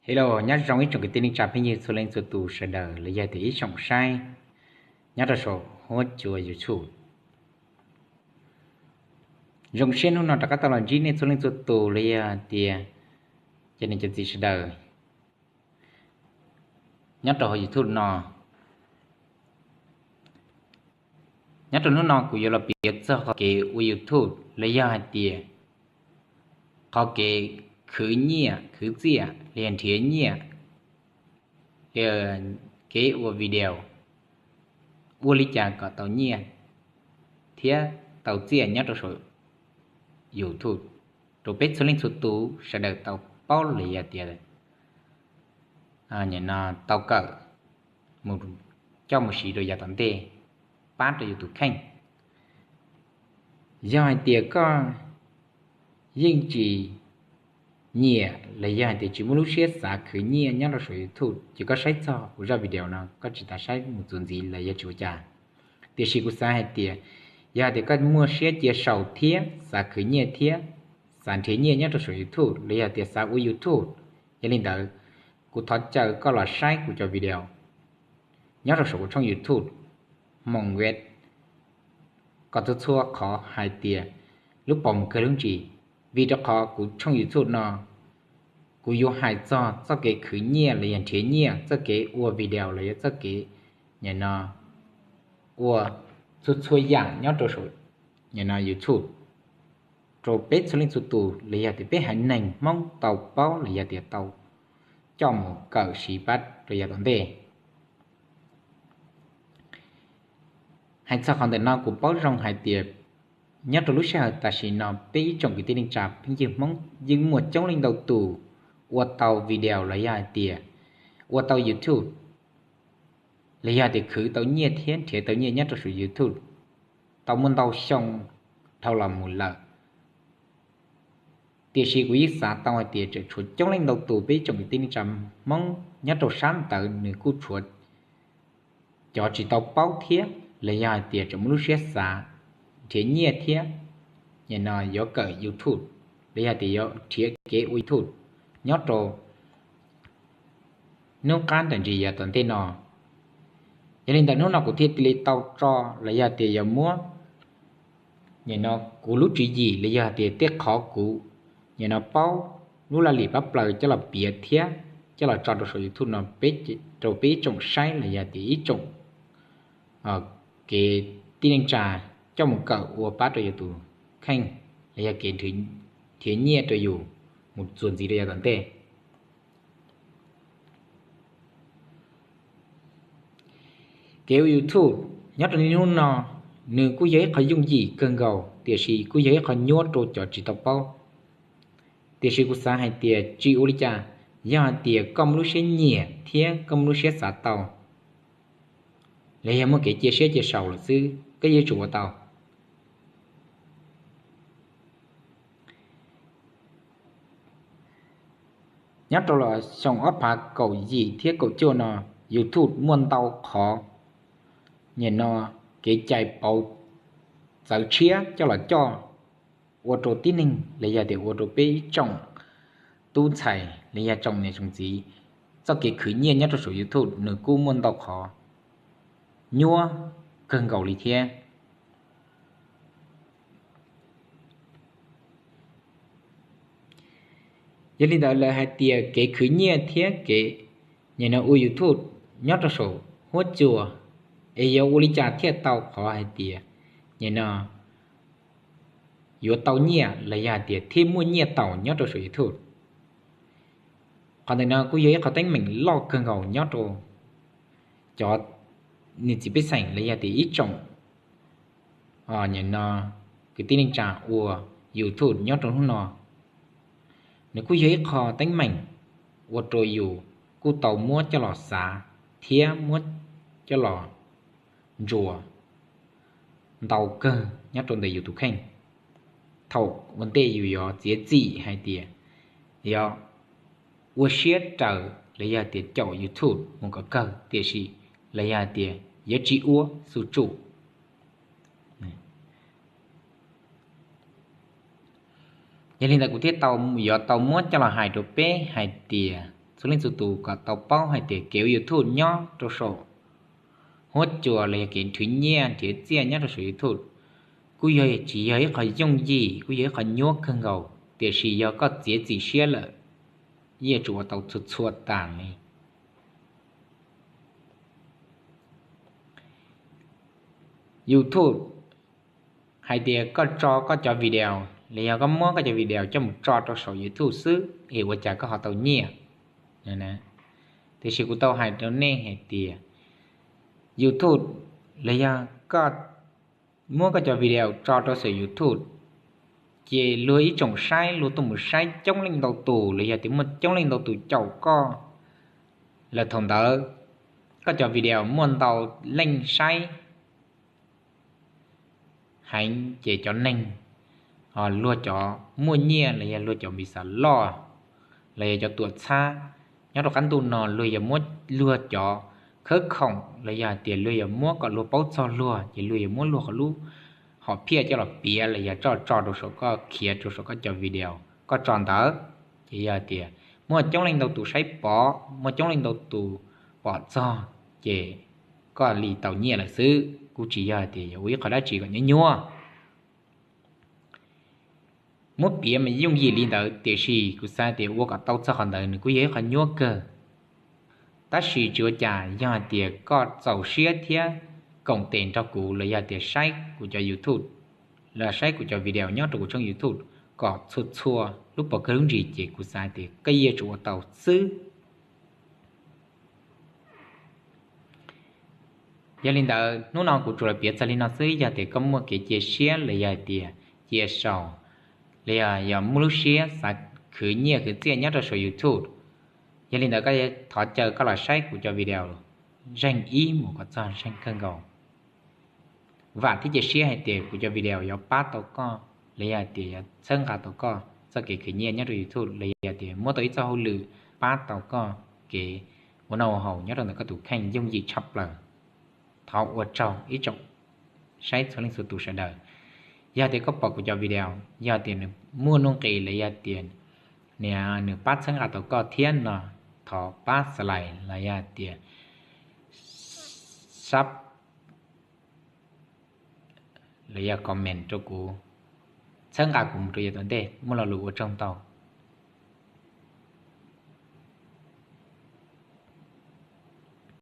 Hello, nyob zoo ib tsoom kwv tij neej tsa phooj ywg txhua leej txhua tus sawv daws los yog tias ib tsoom saib nyob rau saum huab cua YouTube. Zoo siab hnub no rov qab tau los ntsib nej txhua leej txhua tus los yog tias cov niam cov txiv sawv daws nyob rau hauv YouTube no. Nyob rau hnub no kuv yuav los piav txog qhov kev ua YouTube los yog hais tias qhov kev khwv nyiaj khwv txiaj los yog nrhiav nyiaj, kev ua video ua li cas kom tau nyiaj thiab tau txiaj nyob rau saum YouTube rau peb txhua leej txhua tus sawv daws tau paub los yog tias tau kawm mus coj mus siv rau yav tom ntej pab rau yus tus kheej. Yog hais tias koj yeej tsis nyiam los yog hais tias tsis muaj lub siab xav khwv nyiaj nyob rau saum YouTube ces koj saib txog kuv zaj video no koj tsis tas saib mus txuas ntxiv los yog tsis ua cas. Tiam sis kuv xav hais tias yog hais tias koj muaj siab cia sau thiab xav khwv nyiaj thiab xav nrhiav nyiaj nyob rau saum YouTube los yog tias xav ua YouTube, yog li ntawd kuv thov caw koj los saib kuv cov video nyob rau saum kuv tshooj YouTube Hmoob Vet kom txhua txhua qhov hais tias lub pom mus kawg lub ntsis, vim rau qhov kuv tshooj YouTube no kuv yuav hais txog txoj kev khwv nyiaj los yog nrhiav nyiaj, txoj kev ua video los yog txoj kev nim no ua txhua txhua yam nyob rau saum nim no YouTube rau peb txhua leej txhua tus los yog tias peb haiv neeg Hmoob tau paub los yog tias tau coj mus kawm siv pab rau yav tom ntej. Hais txog qhov ntawm no kuv paub zoo hais tias nyob rau lub sij hawm tam sim no peb ib tsoom kwv tij neej tsa phooj ywg Hmoob yeej muaj coob leej ntau tus ua tau video los yog hais tias ua tau YouTube los yog tias khwv tau nyiaj thiab nrhiav tau nyiaj nyob rau saum YouTube tau muaj ntau xyoo dhau los mus lawm. Tiam sis kuv yeej xav tau hais tias tseem tshuav coob leej ntau tus peb ib tsoom kwv tij neej tsa Hmoob nyob rau sab ntawd nws kuj tshuav cov tsis tau paub thiab los yog hais tias tseem muaj lub siab xav nrhiav nyiaj thiab nim no yuav kawm YouTube los yog tias yuav nrhiav kev ua YouTube nyob rau hnub qab nram ntsis yav tom ntej no. Yog li ntawd hnub no kuv thiaj li tau tso los yog tias yuav muab nim no kuv lub tswv yim los yog tias tej qhov kuv nim no paub lub laj lim pab plaws coj los piav thiab coj los tso rau saum YouTube no rau peb ib tsoom saib los yog tias ib tsoom kev tij neej tsa coj mus kawm ua pab rau yus tus kheej los yog kev nrhiav nyiaj rau yus mus txuas ntxiv rau yav tom ntej. Kev ua YouTube nyob rau niaj hnub no nws kuj yog ib qho yooj yim kawg nkaus tiam sis kuj yog ib qho nyuaj rau cov tsis tau paub. Tiam sis kuv xav hais tias tsis ua li cas, yog hais tias koj muaj lub siab nyiam thiab koj muaj lub siab xav tau los yog muaj kev cia siab cia sau lawm xwb koj yeej tsum ua tau. Nyob rau los xyoo ob phav kaum yim thiab kaum cuaj no YouTube muaj ntau qhov nim no kev cai pauv txawv tshiab coj los coj ua rau tib neeg los yog tias ua rau peb ib tsoom tub ntxhais los yog tsoom niam tsoom txiv txoj kev khwv nyiaj nyob rau saum YouTube nws kuj muaj ntau qhov nyuaj kawg nkaus li thiab. Yog li ntawd lawv hais tias kev khwv nyiaj thiab kev nim no ua YouTube nyob rau saum huab cua es yuav ua li cas thiaj tau qhov hais tias nim no yuav tau nyiaj los yog hais tias thiaj muaj nyiaj tau nyob rau saum YouTube. Qhov ntawm no kuj yog ib qhov teeb meem loj kawg nkaus nyob rau cov niam txiv pej xeem los yog tias ib tsoom nim no kwv tij neej tsa ua YouTube nyob rau hnub no. Nws kuj yog ib qho teeb meem ua rau yus kuj tau muab coj los xav thiab muab coj los ntsuas ntau kawg nyob rau ntawm yus tus kheej. Thaum ua ntej yus yuav txiav txim hais tias yuav ua siab raws los yog tias caum YouTube mus kom kawg, tiam sis los yog tias yuav tsis ua xu tsuj. Yog li ntawd kuv thiaj tau yuav tau muab coj los hais rau peb hais tias txhua leej txhua tus kom tau paub hais tias kev ua YouTube nyob rau saum huab cua los yog kev nrhiav nyiaj nrhiav txiaj nyob rau saum YouTube kuj yog tsis yog ib qho yooj yim, kuj yog ib qho nyuaj kawg nkaus, tiam sis yog koj txiav txim siab lawm, yeej yuav tsum ua tau txhua txhua tas li. YouTube hais tias koj tso koj cov video los yog koj muab koj cov video coj mus tso rau saum YouTube xwb es ua cas koj ho tau nyiaj na. Tiam sis kuv tau hais rau nej hais tias YouTube los yog koj muab koj cov video tso rau saum YouTube, ces luag ib tsoom saib luag tuaj mus saib coob leej ntau tus los yog tias muaj coob leej ntau tus caum koj lawm, thaum ntawd koj cov video muaj ntau leej saib heev, ces cov neeg, luag cov muaj nyiaj los yog luag cov npis xas loj los yog cov tuam txhab nyob rau qab ntuj no luag yuav muab luag cov khawb khoom los yog hais tias luag yuav muab kom luag paub txog luag ces luag yuav muab luag qhov lub hom phiaj coj los piav los yog tso tso rau saum koj, khiav rau saum koj cov video koj tso ntawd, ces yog hais tias muaj coob leej ntau tus saib pov, muaj coob leej ntau tus pom txog, ces koj li tau nyiaj lawm xwb, kuj tsis yog hais tias yuav ua ib qho dab tsi kom nyuaj nyuaj. Muab piav mas yooj yim li ntawd, tiam sis kuv xav tias ua kom tau txog qhov ntawd nws kuj yog ib qho nyuaj kawg. Tab sis tsis ua cas, yog hais tias koj txaus siab thiab koom tes nrog kuv los yog tias saib kuv cov YouTube, los saib kuv cov video nyob rau kuv tshooj YouTube kom txhua txhua lub pov kawg lub ntsis, ces kuv xav tias koj yeej yuav tsum ua tau xwb. Yog li ntawd hnub no kuv tsuas los piav txog li no xwb, yog tias koj muaj kev cia siab los yog hais tias cia sau, los yog yog muaj lub siab xav khwv nyiaj khwv txiaj nyob rau saum YouTube, yog li ntawd koj thov caw koj los saib kuv cov video zeeg ib mus kom txog zeeg kawg nkaus. Vam thiab cia siab hais tias kuv cov video yuav pab tau koj, los yog hais tias yuav txhawb nqa tau koj txoj kev khwv nyiaj nyob rau YouTube, los yog tias muab tau ib txoj hauj lwm pab tau koj kev ua noj ua haus nyob rau ntawm koj tus kheej yooj yim tshaj plaws. Thov ua tsaug ib tsoom saib txhua leej txhua tus sawv daws. Yog tias koj pom kuv cov video, yog tias nws muaj nuj nqis los yog tias nws pab txhawb nqa tau koj thiab no, thov pab subscribe los yog tias sub los yog comment rau kuv, txhawb nqa kuv mus rau yav tom ntej. Muaj lo lus ua tsaug ntau.